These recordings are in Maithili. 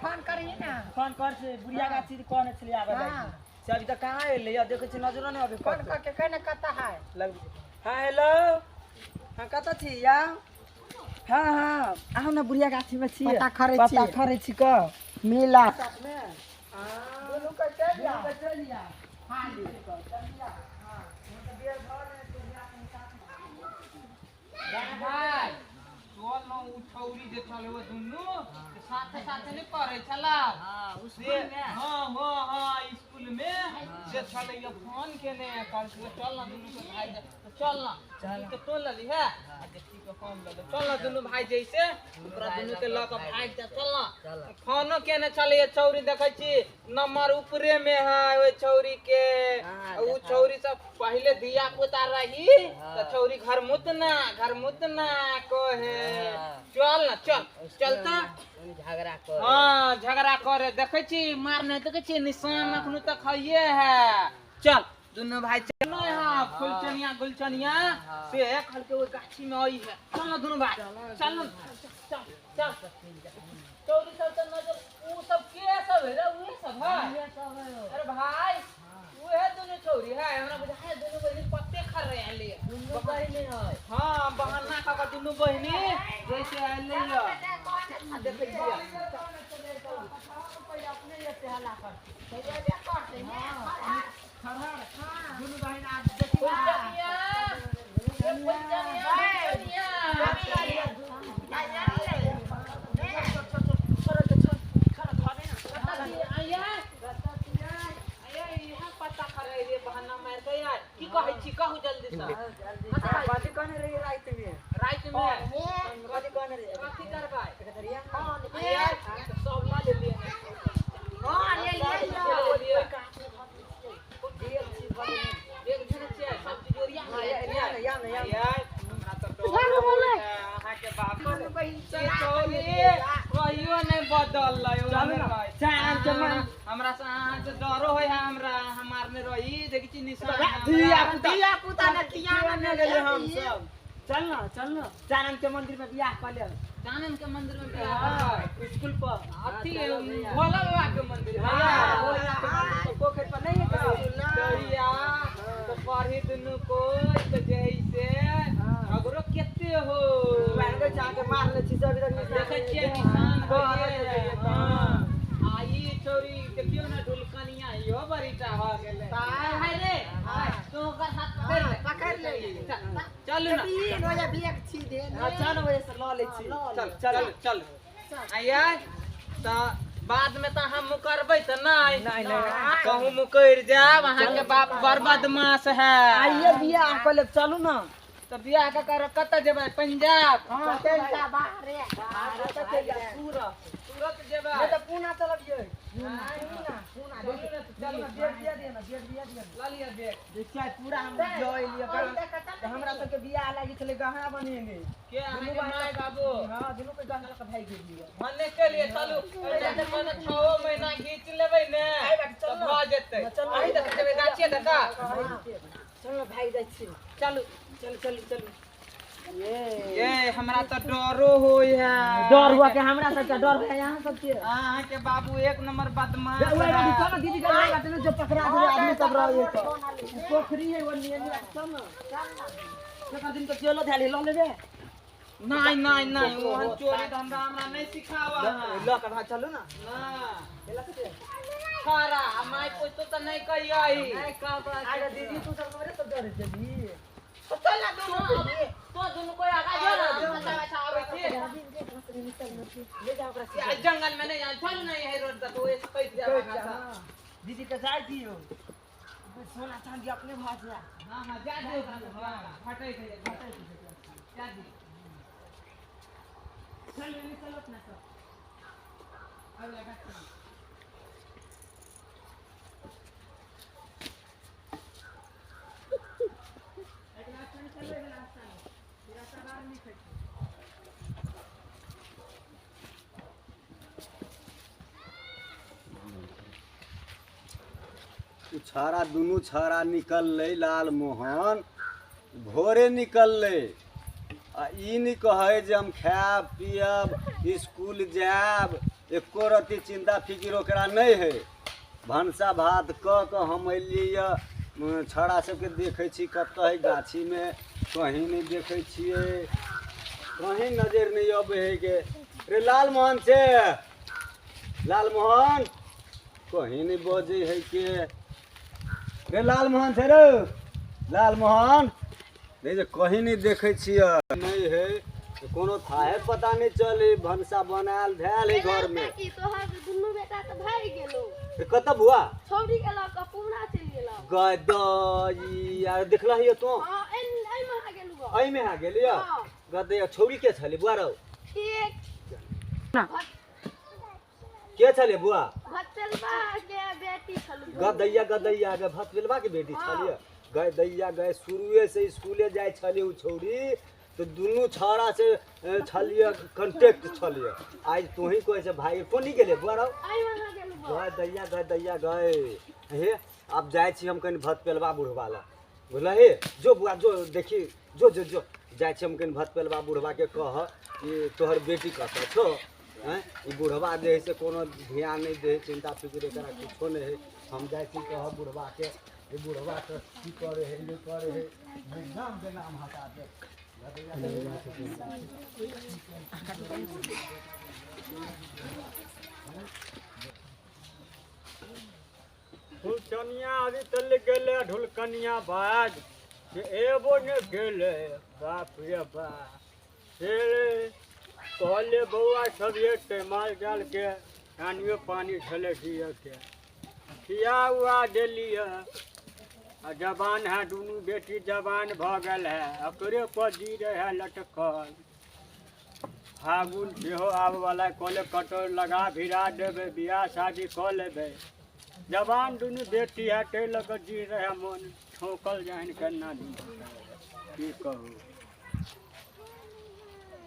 फोन करिए ना। फोन कर से बुढ़िया गाछी कहने छलियै आबै हाँ। जाइ से अभी तक कहाँ एलै या देखै छी नजरो नहि अभी फोन कतौ। करके कहने कता है। लग हाँ हेलो हाँ कतऽ छी या हाँ हाँ आउ ने बुढ़िया गाछीमे छी पत्ता खरै छी। पत्ता खरै छी कऽ मिला साथमे दुनू के चलि जा। चलि आ हाली। भाइ चल न उ छौरी जे छलै ओ दुनू से साथे साथे नहि पढ़ै छला से हाँ हाँ हाँ स्कूल में से छलै ये फोन केने कहलकै चल न दुनू के भाइ तऽ चल न तू के तो लली है आ देखी के हम लले चल न दुनू भाइ जैसे ओकरा दुनू के लऽ कऽ भागि जा चल न फोनो केने छलै ये छौरी देखै छी नंबर ऊपरे में है ओहि छौरी के उ छौरी सब पहिले धिया पुता रही तऽ छौरी घर मुतना कहे चल न चल चलता झगड़ा कर हाँ झगड़ा करे देखै छी मारने देखै छी निशान अखनो तक हइये है चल दुनू भाई चल नहीं हाँ फुलचनिया गुलचनिया से कहलकै ओहि गाछी में आई है चल न दुनू भाई चल न चल चल चौरी सब तऽ नजर उ सब के सब है रे उहे सब है अरे भाई उहे दुनू छौरी है हमरा बुझाय दुनू बहिनी पत्ते खा रहे हैं दुनू बहिनी है हाँ बहाना खा के दुनू बहिनी जैसे आएले ये आ देखै छियै फुलचनिया ए फुलचनिया फुलचनिया आया आया यहाँ पत्ता खा रहे रे बहाना मार के यार की कहै छी कहू जल्दी से कथी कहने रहियै रातिमे राति में कथी कहने रहियै कथी करबै कथरिया यार सब ला लेलियै हाँ ले ले लिअ। लिअ एक एक जने छियै सब चीज ओरिया हाँ, या- या ना, या ना, या ना। यार हमरा तऽ डर होइए अहाँके बाप दुनू बहिन से चला छौरी कहियो नहि बदललै चलू ना, चार जमा- हमरा से अहाँ से डरो होइ है हमरा हम मारने रही देखै छी निशान धिया हमरा। पुता धिया पुता ने किया ने गेलियै हम सब चल न चल न चानन के मंदिर में बियाह कऽ लेब चानन के मंदिर में बियाह करबै। स्कूल पर अथी भोला बाबा के मंदिर हाँ, है भोला के मंदिर पर, पोखरि पर नहीं है कहियो? दहिया तो पढ़ी दुनू कोइ तऽ जैसे झगड़ो केते हो मारके जाके मार ले छी अभी तक निशान देखै छियै निशान बहरल होइए। छै। हाँ। आ ई छौरी देखियौ ने ढुलकनिया इहो बड़ीटा भऽ गेलै हाय रे हाय, तू ओकर हाथ पकड़ि ले पकड़ि ले। चल, चलू ने तीन हो जा बिया छी दे हाँ, चल वजह से लऽ लै छी चल चल चल आया तऽ बाद में तऽ अहाँ मुकरबै तऽ नहि नहीं, नहीं। कहूँ मुकरि जायब अहाँके बाप बड़ बदमाश है आइए बियाह कऽ लेब चलू न तऽ बियाह कऽ कर कतऽ जेबै पंजाब हाँ चल जा बाहर रे। कतऽ चलि जायब? सूरत सूरत जेबै नहीं तऽ पूना चलब यै पूना पूना चलू ने तऽ चलू चलू ना, डेढ़ बिया दिअ ना, डेढ़ बिया दिअ ना। लऽ लिअ बैग देखियै पूरा हम जय लिअ तऽ हमरा सबके बियाह लागि छलै गहना बनेने के अहाँके माय बाबू हाँ दुनू के गहना लऽ कऽ भागि गेलियै भने के लिए चलू एहिसँ पहिने छओ महीना घीच लेबै ने तऽ भऽ जेतै चलू। अही देखै जेबै गाछिए देखा चलू ना, भागि जाइ छी चलू चलू चलू चलू ये हमरा तऽ डरो होइ है डर हुआ के हमरा सबके डर भए यहाँ सबके अहाँके बाबू एक नंबर बदमाश ओए बाबू है चल ना दीदी के घर बाटे ना जो पकड़ा दे आदमी सब रहे तो पोखरी है वो नियन चल ना एक दिन तो चलो धाली ल लेबे नहीं नहीं नहीं ओहन चोरी धंधा हमरा नहीं सिखावा ल के भाग चलू ना ना ल के छाड़ा आ माय पूछतो तऽ नहीं कहियही आगे दीदी तू सब करे सब डरे जेबी तो चल ना दुनू तो दुनू कोई आगा जो ना हम बच्चा बच्चा आबै छी ले जाओ ओकरा आ जंगल में नहीं जान चल नहीं है रोड तक ओए पैस जाब हाँ। दीदी के जाय दियो सोना चांदी अपने भाग जा हां हां जा दियो ओकरा हां फटै छै फटै छै जा दियो चल ले चलो अपना सब अब लगा चल। उ छाड़ा दुनू छाड़ा निकललै लाल मोहन भोरे निकललै आ ई नहि कहै जे हम खायब पियब इसकुल जायब एको रत्ती चिंता फिकिर ओकरा नहीं है। भनसा भात कऽ कऽ हम अयलियै यऽ, छौड़ा सबके देखै छी कतऽ है गाछीमे, कहीं नहि देखै छियै, कहीं नजर नहि अबै है के। रे लाल मोहन छै, लाल मोहन कहीं नहि बजै है के। रे लाल मोहन छै रे, लाल मोहन नहीं जे कहीं नहि देखै छियै, नहीं है कोनो थाहे पता नहीं चले। भनसा बनायल धयल है घर में। तोहर दुनू बेटा तऽ भागि गेलो। रे कतऽ बुआ? छौड़ी के लऽ कऽ पूना चलि गेलो। गदई यार देखलही तू? हां, एहि मे आ गेलु। एहि में आ गेलिय? गदई छौड़ी के छलै बुआ रौ? एक के छलै बुआ? भतलबा के बेटी छलै। गदैया गदैया के भतलबा के बेटी छलियै। गदैया गए शुरुए से स्कूले जाइ छलियै उ छौड़ी, तो दुनू छौड़ा से छलियै कॉन्टेक्ट छलियै। आज तोही कहै छै भाई कोनी गेलै बुआ रौ? एहि मे आ गेलु। गदैया गदैया गए। हे आब जाइ छी हम कनि भतपेलबा बुढ़बा लग, बुझलही? जो बुआ जो देखी, जो जो जो जाइ छी हम कनि भतपेलबा बुढ़बा के कह कि तोहर बेटी कतऽ छौ। हैं ई बुढ़बा जे है से कोनो ध्यान नहीं दे, चिंता फिक्र एकरा कुछो नहीं है। हम जाइ छी कह बुढ़बा के, ई बुढ़बा के की करे है नहीं करे है, नाम के नाम हटा दे। फुलचनिया अभी तल गेले ढुलकनिया बाज से एबो ने गेले। बाप रे बाप, से कहले बौआ सब ये माल जाल के पानियो पानी छले दिए के खिया उआ देलिए। आ जवान है दुनू बेटी जवान भऽ गेल है, ओकरे पर जी रहे है लटकल। फागुन सेहो आबऽवला, कहले कटोर लगा भिड़ा देबै, बियाह शादी कऽ लेबै। जवान दुनू बेटी है ताहि लऽ कऽ जी रहे मन ठोकल जानि केना दिन, की कहू।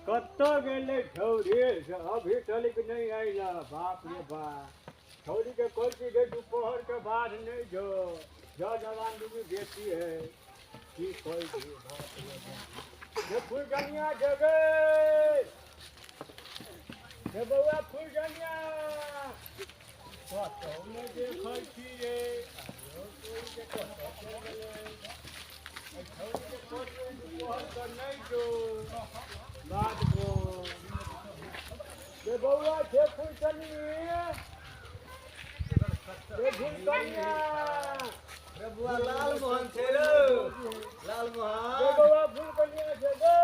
कतऽ गेलै छौड़ी से अभी तलिक नहि अयला। बाप रे बाप, छौड़ीके कहै छी गे दुपहर के बाद नहि जो, जो जवान दुनू बेटी है, की कहै छी। बाप रे बाप, जे फुलजनिया जगे हे बौआ फुलजनिया कतौ नहि देखै छियै। छौड़ीके कहै छियै दुपहर के नहि जो, बाद गे बौआ छे फुलचनी, गे फुलकनिया। रे बुआ लाल मोहन छै रे, लाल मोहन। गे बौआ फुलकनिया छै गे।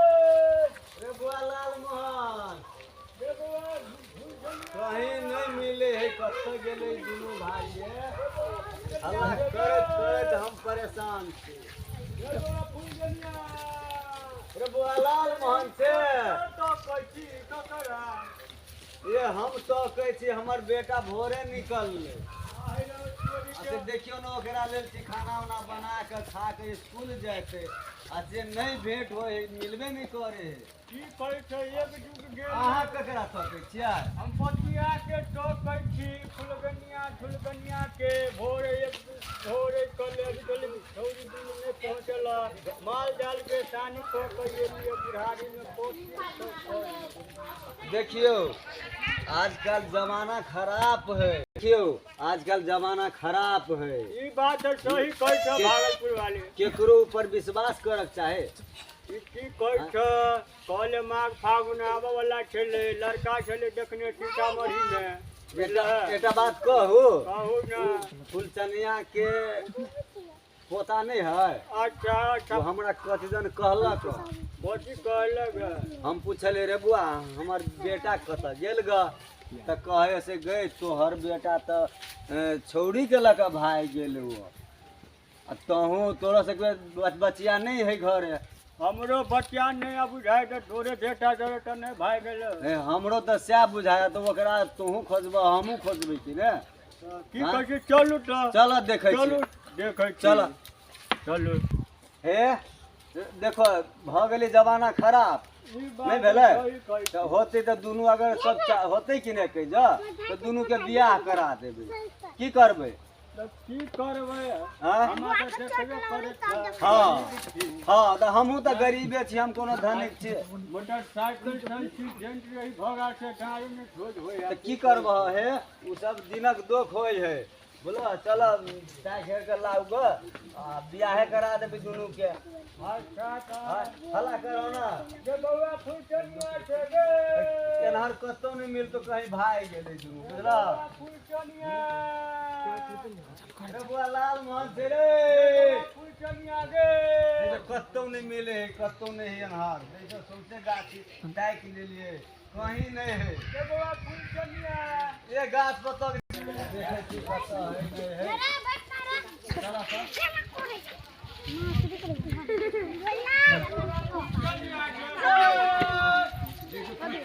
रे बुआ लाल मोहन गे बौआ फुलकनिया कहीं नहीं मिले है, कतऽ गेलै दुनू भाई। हल्ला करैत करैत हम परेशान छी। गे बौआ फुलकनिया। रे बुआ लाल मोहन छै। तो कहै छी ककरा? ये हम तो कहै छी हमर बेटा भोरे निकललै। अच्छा देखियौ ने ओकरा लेल छी खाना उना बना कऽ खा कऽ स्कूल जेतै, आ जे नहीं भेंट होइ है, मिलबे नहीं करे है। की कहै छै एक जुग गेल। अहाँ ककरा तकै छियै? हम पतिया के टोकै छी फुलगनिया झुलगनिया के। भोरे एक भोरे कले अभी तलिक छौड़ी दुनू नहि पहुँचल। माल जाल के सानी कऽ के एलियै बुढ़ारी में पोस। देखियौ आजकल जमाना खराब है, देखियौ आजकल जमाना खराब है। ई बात तऽ सही कहै छ भागलपुर वाले। केकरो ऊपर विश्वास करक चाहे। ई की कहै छ? कहले माघ फागुन आबऽ वाला छलै, लड़का छलै देखने सीतामढ़ी में। एकटा बात कहू? कहू ना। फुलचनिया के पोता नहीं है? अच्छा अच्छा। वो हमरा कथी जन कहलक। कथी कहलक? हम पूछलियै रे बुआ हमर बेटा कतऽ गेल ग? तऽ कहै से गई तोहर बेटा तऽ छौड़ी के लऽ कऽ भागि गेल ओ, आ तहूँ तोरा सबके बचिया नहीं है घरे। हमरो बच्चा नहीं अब बुझाय तऽ तोरे बेटा जरे तऽ नहीं भागि गेल। हमरो तऽ सएह बुझाय, तऽ ओकरा तोहूँ खोजबह हमहूँ खोजबै कि ने। की कहै छी? चलू तऽ चल देखै छी। चलू देखै छी। चल चलू। हे देखो भऽ गेलै जमाना खराब नहीं भेलै? तऽ होतै तऽ दुनू अगर सब होतै कि नहि कहै जा, तऽ दुनूके बियाह करा देबै। की करबै? तऽ की करबै? आँय? हमरा तऽ देखबे करै छै। हँ हँ, तऽ हमहूँ तऽ गरीबे छी, हम कोनो धनिक छी? मोटरसाइकिल से एक्सीडेंट रही भऽ गेल छै, गाड़ी नहि ठोज होइ। तऽ की करबह हे, ओ सब दिनक दोख होइ है। बोलो, चल ताकि हेर कऽ लाउ गऽ आ बियाहे करा देबै दुनू के। अच्छा तऽ हँ, हल्ला करौ ना। जे बौआ फुलचनिया छै गे। एनहर कतौ नहि मिलतो, कहीं भागि गेलै दुनू, बुझलह? फुलचनिया। रे बौआ, लाल मोहन छै रे। फुलचनिया गे। नहीं तऽ कतौ नहि मिले है, कतौ नहि है एनहर। देखियौ, सौंसे गाछी ताकि लेलियै, कहीं नहि है। गे बौआ फुलचनिया। ए गाछ पर तक देखै छी, कतऽ है नहि है।